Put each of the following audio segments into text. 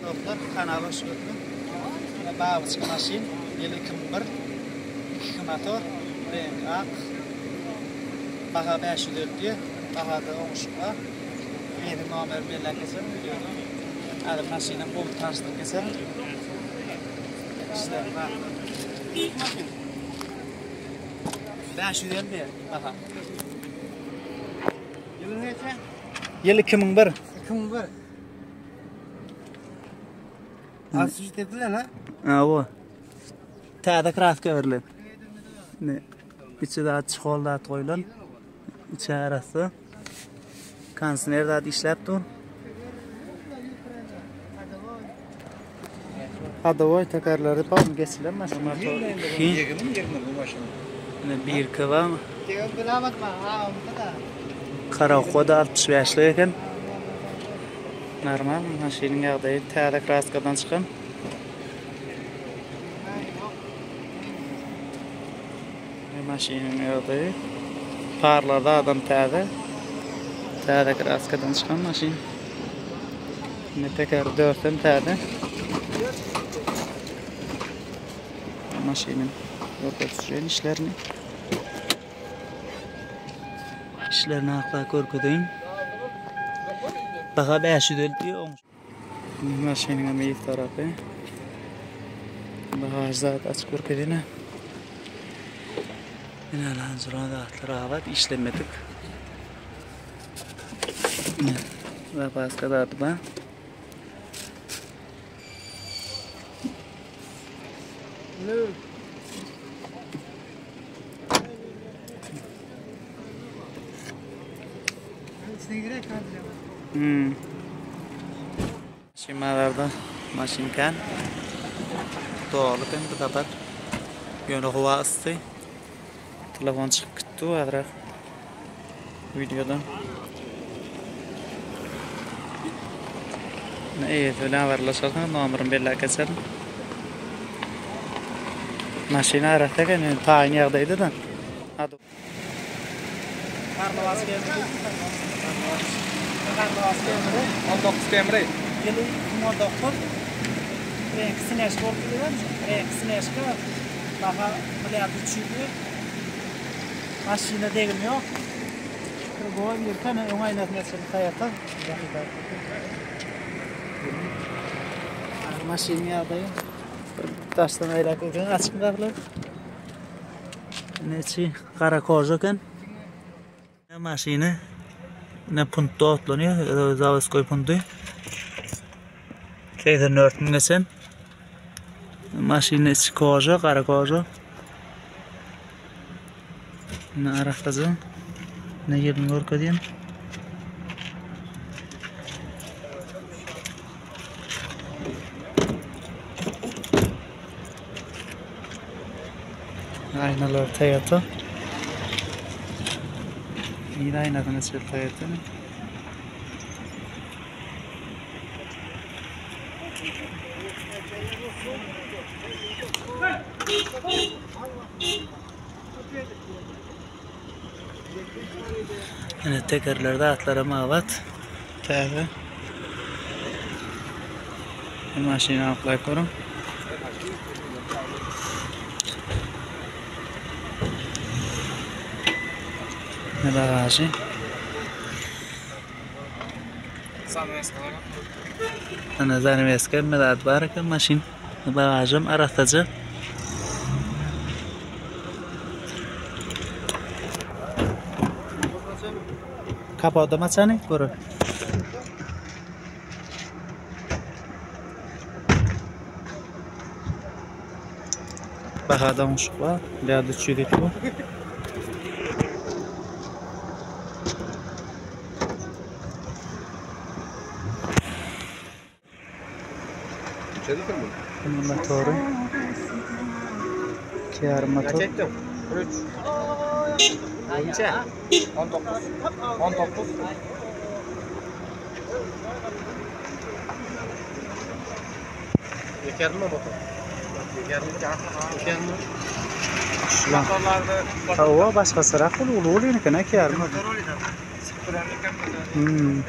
Dostlar kanala hoş geldiňiz. Ine babyçka maşyn ýyly 2001 2 motor reňki ak baha 550 bahada oňuşyk bar. Eýesiniň nomerini belläp geçerin wideoda. Häzir maşynam gowy tanyşdyryp geçerin. İşler bar. 550 baha. Ýyly näçe? Ýyl 2001. 2001. Asıcı dediler ha? Ha o. Täze kraska berlen. Ne? Içi zat çihol zat goýlan. İçi arası. Kondisioner zat işläp dur. Hadovoy tekerleri pam geçilen maşyn. 20 bu maşyn. Ne bir kıvam. Karakoda 65'lik eken. Normal maşynyň ýagdaýy täze kraskadan çykan. Maşynyň ýagdaýy parlarda adam täze. Täze kraskadan çykan maşyn. Ne teker dörtem täze. Maşynyň görkezişen işlerini. İşlerini hakda görkezeyim. Baha 550 diýýär. Maşynyň hem iyi tarapy. Bagaj zat açyp görkezeyim. Ine lan duran zatlar abat işlemedik. Zapaska zat bar. Hmm. Maşynlarda maşyn kän. Doly hem bu sapar. Ýöne howa yssy. Telefon çykyp gitdi azrak videodan. Ne eýesi bilen habarlaşarsyňyz, nomerini belläp geçerin. Maşyn arassa eken, ýöne taýyn ýagdaýda da. Karnawas demiri. Karnawas demiri. 19 demiri. Ýyly 2019. Reňki sineşka bolup bilen. Reňki sineşka. Baha milyard 300. Maşyna degim ýok. Krugowy bir tane öň aýnasyna çenli taýata. Maşynyň ýagdaýy. Bir daşdan aýlap görken açyk gapylar. Neçi gara koža eken. Maşyny ne puntda otlanýar, zawoskoý punty. 84 müň geçen. Maşynyň içi koža, gara koža. Ne arassaja. Ne ýerini görkezýän. Aýnalar Toyota. Yine aynadan açıyor Toyota. Yine tekerlerde atlara mavat. Täze. Maşyny alyp görüň. Ne bagajy? Ana zaneweska hemme zat bar eken maşyn. Bagajym arassaja. Kapoda maçany görün. Bahada oňuşyk bar. Milyard 302 bu. Bunun motoru. 2 yarım motor. Çektim. 3. Neçe? 19. 19. Yeterli mi motor? Yeterli. Yeterli. Şulan. Hawa başgasyrak ul ulu ul eken 2 yarım motor. Hmm.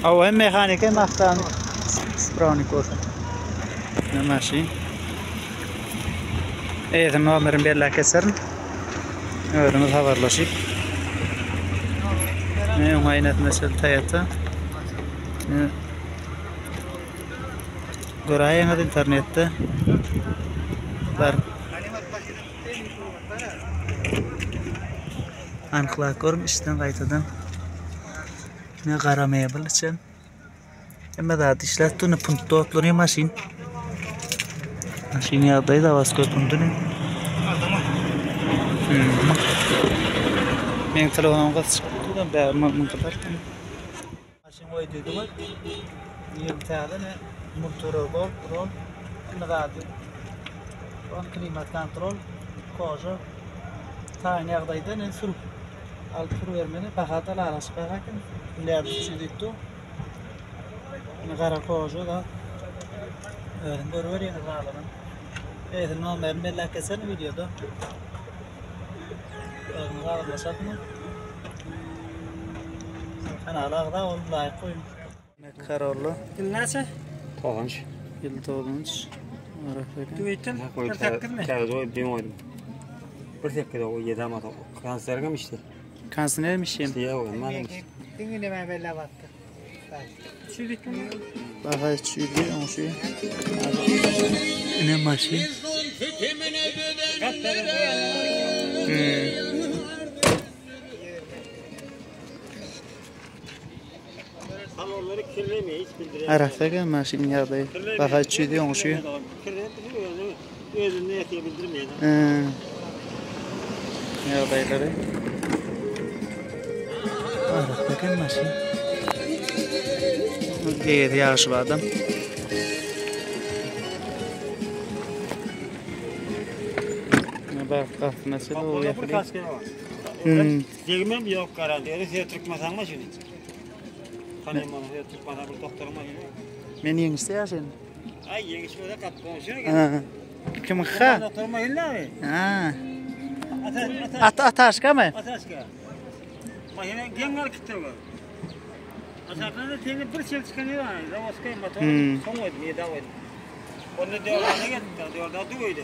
Hawa hem mehanik hem awtonik ispravnik bolsa. Ne maşyn. Eýesiniň nomerini belläp geçerin. Özüňiz habarlaşyp. Ne öň aýnasyna şol Toyota. Ne Göräýeňiz internetde. Bar. Anyklap görüň içden gaýtadan. Ne gara mebel içen. Hemme zat işläp dur, ne punkt otlanýar maşyn. Maşyn ýagdaýy zawaskoý pundyny. Hmm. Meň telefonym gyz çykyp dur, bäri mıňky tartdym. Maşyn goý diýdi we ýyl täze ne multura gol, rol, hemme zady. On klimat kontrol, koža. Taýyn ýagdaýda ne sürüp alyp sürübermeli. Baha-da lalaşyk baha eken. Milliard 300 diýip dur. Ine gara koža da. Özüň görüber ýene galanyny. Eýesiniň nomerini belläp geçerin wideoda. Özüňiz habarlaşarsyňyz. Kanala agza bolup laýk goýuň. Corolla. Ýyl näçe? 93. Ýyl 93. Arap eken. Düwütin 48 mi? Täze goýup diýen goýdum. 1.8 o 7 ama kansergem işte. Kansinermiş hem. İşte ya o madem. Diňe näme bella batdy. Baha 300 oňşy. Ine maşyn. Hmm. Salonları kirlemiyor hiç bildiremiyor. Arassa eken maşyn ýagdaýy. Baha 300 oňşy. Kirlemiyor özünü yatıyor bildirmiyor. Hmm. Ýagdaýlary. Arassa eken maşyn. Eýesi ýagşy bir adam. Ne bak gapyny açyp o Bir ýapyly. kaskere var. Hmm. Degmem yok garanti. Öyle şey tutmasan mı şimdi? Tanıyım onu. Şey tutmasan bir doktoruma şimdi. Men ýeňişde ýaşaýan. Ay yenişmede kap komşu ne? Ha. Kim ha? Doktoruma illa mi? Ha. Ata ata At ataşka mı? Ataşka. Mahine gengal kitti bu. Aşağıda seni bir şey çıkanıyor yani. Zavaskay motor son koydum, yedi koydum. Onu diyorlar ne geldi? Diyorlar duydu.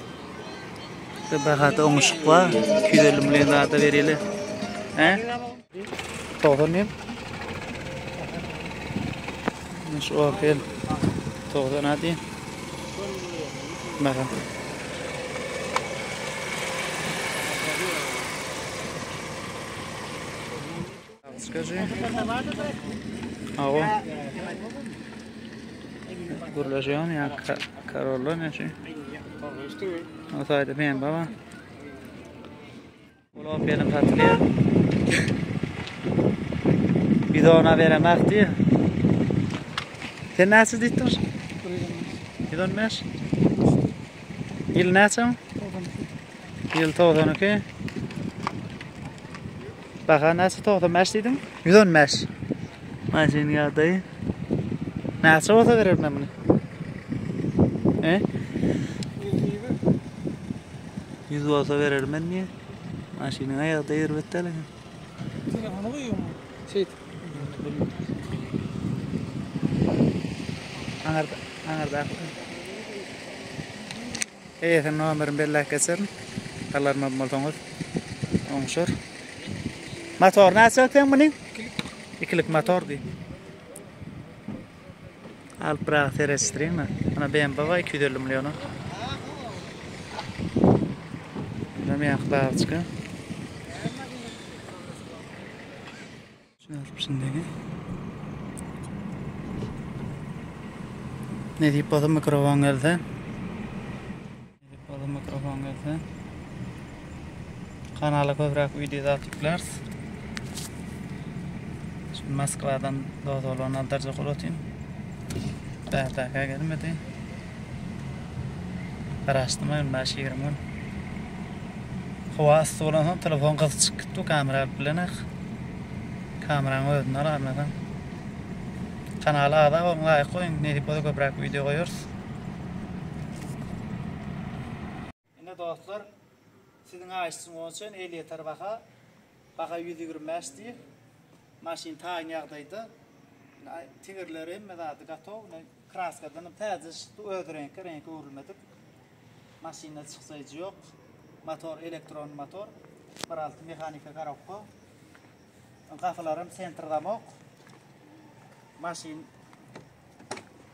Bahada oňuşyk bar. 250 million zada bereli. He? 90 diýim. Şu Opel 90 hadi. Bakın. Скажи. Awa. Gürleşýän ýa Corolla näçe? O taýda men baba. Ol Opel'im satylýar. 110'a beremek diýär. Sen näçe diýdiň? 115. Ýyl näçe? Ýyl 92. Baha näçe 95 diýdiň? 115. Maşyn ýagdaýy. Näçe bolsa berer men muny? He? 100 bolsa berer men diýe. Maşynyň ýagdaýy erbet däl eken. Telefonu goýuň. Şey. Aňarda, aňarda. Eýesiniň nomerini belläp geçerin. Alarma bolsaňyz oňşar. Motor näçe öten muny? Ikilik motor diý. Alyp biraz seretdireyim mi? Ana BMW var 250 milyona. Näme ýakda Şindigi. Ne diýip bolsa mikrofon gelse. Ne diýip bolsa mikrofon gelse. Kanala köpräk video zat ýükläris. Şu Moskwadan dozorlaryny aldyrjak bolup otyryn. Bärdäkä gelmedi. Garaşdym 15-20 gün. Howa yssy bolansoň telefon gyzyp çykyp gitdi kamera alyp bilenek. Kameranyň özüni alarmadan. Kanala agza boluň, laýk goýuň. Nesip bolsa köpräk video goýarys. Ine dostlar, siziň aýşyň üçin 50 ýeter baha. Baha 125 diýip. Maşyn taýyn ýagdaýda. Tigirleri hemme zady gatow. Kraskadan täze çykdy, öz reňki, reňki öwrülmedik. Maşynda çyksaýjy ýok. Motor elektron motor. 1.6 mehanika korobka. Gapylaram sentr zamok. Maşyn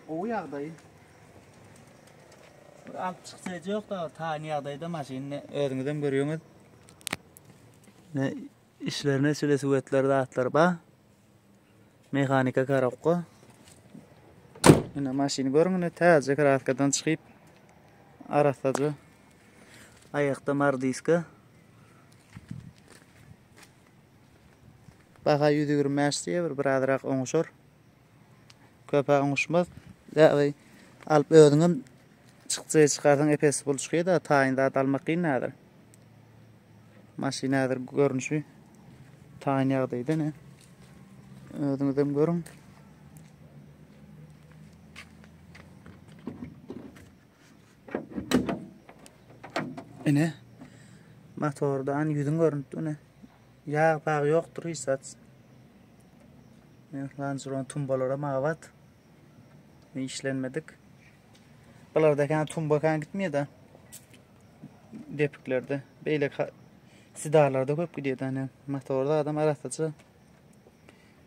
gowy ýagdaý. Bir alyp çyksaýjy ýok da, taýyn ýagdaýda maşyny özüňizem görýäňiz. Ne işlerine şeýle suwetler zatlar bar. Mehanika korobka. Ine maşyny görüň ine täze kraskadan çykyp arassaja. Aýakda mardiska. Baha 125 diýe bir birazrak oňuşar. Köpe oňuşmaz. Ýagny alyp özüňem çykjy çykarsaň epesi pul çykýar da taýyn zat almak kyn häzir. Maşyn häzir görnüşi taýyn ýagdaýda ne. Özüňizem görüň. Ine motordan ýüzüň görünip ine. Ýag pag ýokdur hiç zat. Lanžeron tumbalaram abat. İşlenmedik. Bularda kan tumba kan gitmiyor da. Depiklerde. Beýle sidarlarda köp gidýär da. Hani motorda adam arassaça.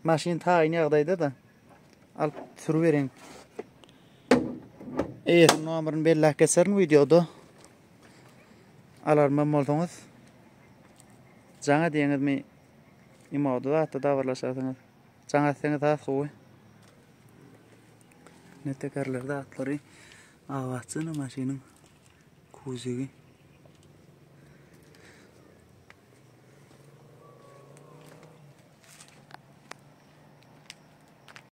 Maşyn taýyn ýagdaýda da. Alyp sürüberiň. Eýesiniň nomerini belläp geçerin wideoda. Alarmam bolsaňyz jaň edýäňizmi imoda zatda dabarlaşarsyňyz. Jaň etseňiz has gowy. Ne tekerler zatlary abatçyny maşynyň kuzigi.